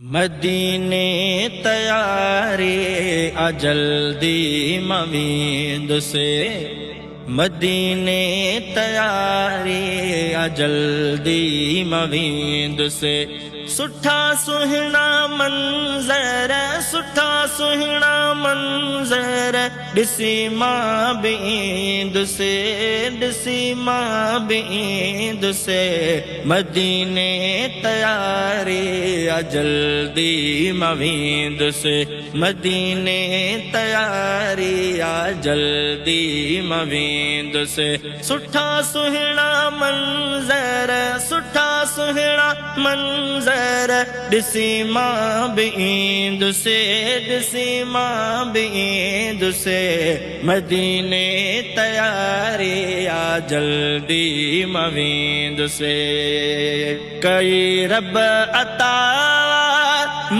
مديني تياري آ جلدي مان ويندس مديني تياري آ جلدي مان ويندس سٺا سهڻا منظر سٺا سهڻا منظر ڏسي مان به ايندس ڏسي مان به ايندس مديني تياري آ جلدي مان ويندس مديني تياري آ جلدي مان ويندس سٺا سهڻا منظر سٺا سهڻا منظر ڏسي مان به ايندس ڏسي مان به ايندس مديني تياري آ جلدي مان ويندس ڪئي رب عطا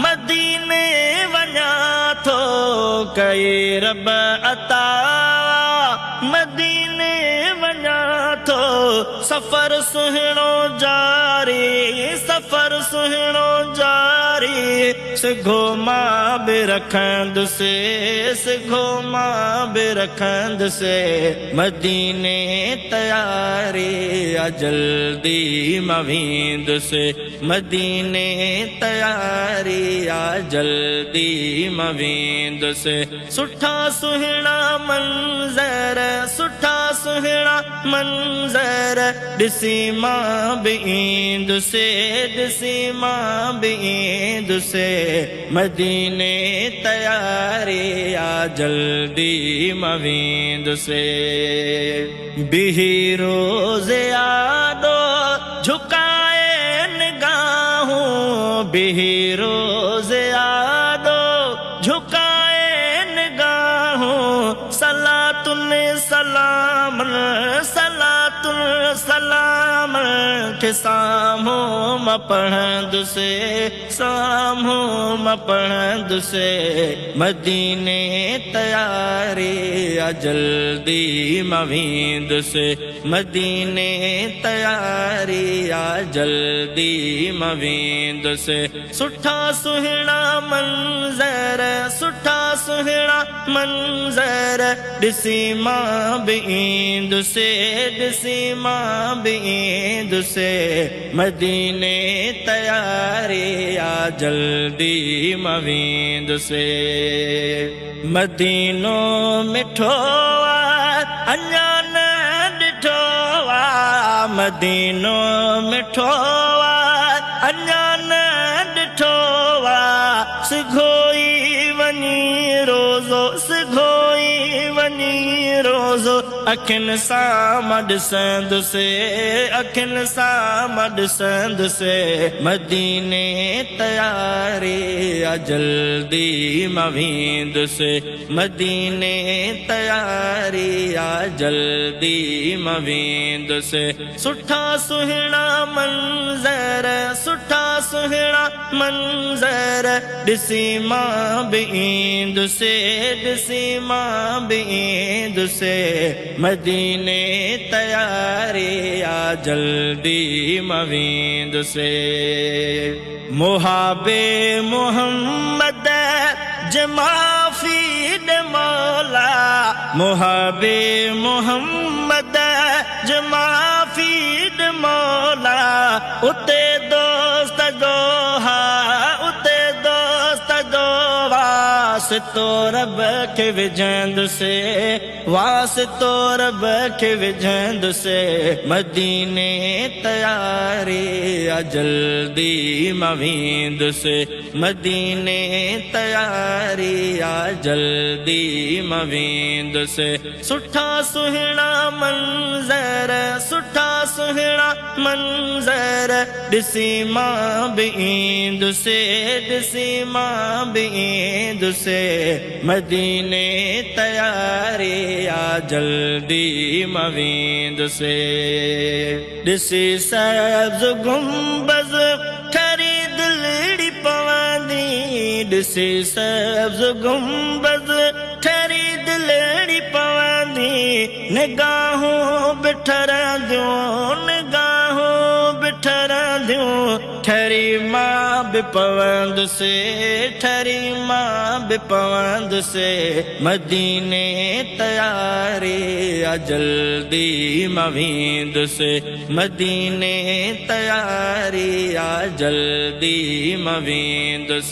مديني وڃان ٿو ڪئي رب عطا مديني وڃان ٿو سفر سهڻو جاري سفر سهڻو جاري سگهو مان به رکندس سگهو مان به رکندس مديني تياري آ جلدي مان ويندس مديني تياري آ جلدي مان ويندس سٺا سهڻا منظر سٺا سهڻا منظر ڏسي مان به ايندس ڏسي مان به ايندس مديني تياري آ جلدي مان ويندس بيهي روز آڏو جهڪائي نگاهون بيهي روز آڏو جهڪائي نگاهون صلاتن سلامن صلاتن سلامن کي سامهون مان پڙهندس سامهون مان پڙهندس مديني تياري آ جلدي مان ويندس مديني تياري آ جلدي مان ويندس سٺا سهڻا منظر سٺا سهڻا منظر ڏسي مان به ايندس ڏسي مان به ايندس مديني تياري آ جلدي مان ويندس مدينو مٺو آ اڃا نه ڏٺو آ مدينو مٺو آ اڃا نه ڏٺو آ سگهو ئي وڃي روزو سگهو ئي وڃي روزو اکين سان مان ڏسندس اکين سان مان ڏسندس مديني تياري آ جلدي مان ويندس مديني تياري آ جلدي مان ويندس سٺا سهڻا منظر سٺا سهڻا منظر ڏسي مان به ايندس ڏسي مان به ايندس مديني تياري آ جلدي مان ويندس محابي محمد جي معافي ڏي مولا محابي محمد جي معافي ڏي مولا اتي دوست گوها اتي دوست گوها واسطو رب کي وجهندس واسطو رب کي وجهندس مديني تياري آ جلدي مان ويندس مديني تياري آ جلدي مان ويندس سٺا سهڻا منظر سٺا سهڻا منظر ڏسي مان به ايندس ڏسي مان به ايندس مديني تياري آ جلدي مان ويندس ڏسي سبز گنبذ ٺري دلڙي پوندي ڏسي سبز گنبذ ٺري دلڙي پوندي نگاهون به ٺرنديون نگاهون به ٺرنديون ٺري مان. مان به پوندس، ٺري مان به پوندس، مديني تياري آ جلدي مان ويندس، مديني تياري آ جلدي مان ويندس.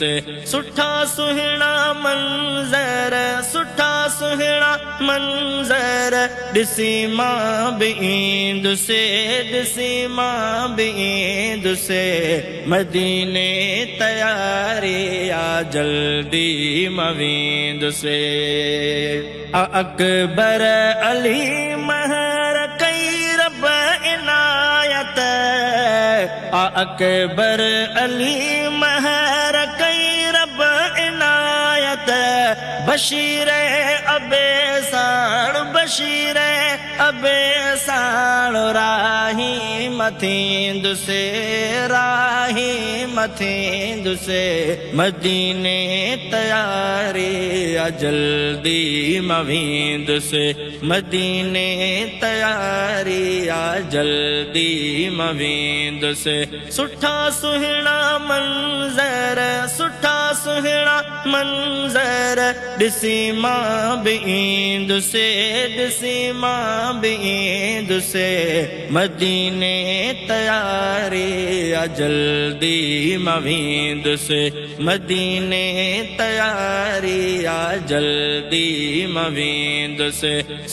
سٺا سهڻا منظر، سٺا سهڻا منظر ڏسي مان به ايندس، ڏسي مان به ايندس، مديني تياري آ جلدي مان ويندس. اڪبر علي مهر ڪئي رب عنايت، اڪبر علي مهر ڪئي رب عنايت، بشير ابي ساڻ، بشير ابي ساڻ راهي مٿيندس، راهي مٿيندس، مديني تياري آ جلدي مان ويندس، مديني تياري آ جلدي مان ويندس. سٺا سهڻا منظر، سٺا سهڻا منظر ڏسي مان به ايندس، ڏسي مان به ايندس، مديني تياري آ جلدي مان ويندس، مديني تياري آ جلدي مان ويندس.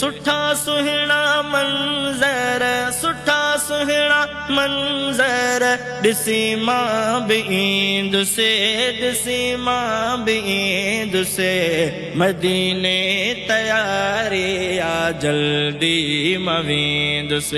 سٺا سهڻا منظر، سٺا سهڻا منظر ڏسي مان به ايندس، ڏسي مان به ايندس، مديني تياري آ جلدي مان ويندس.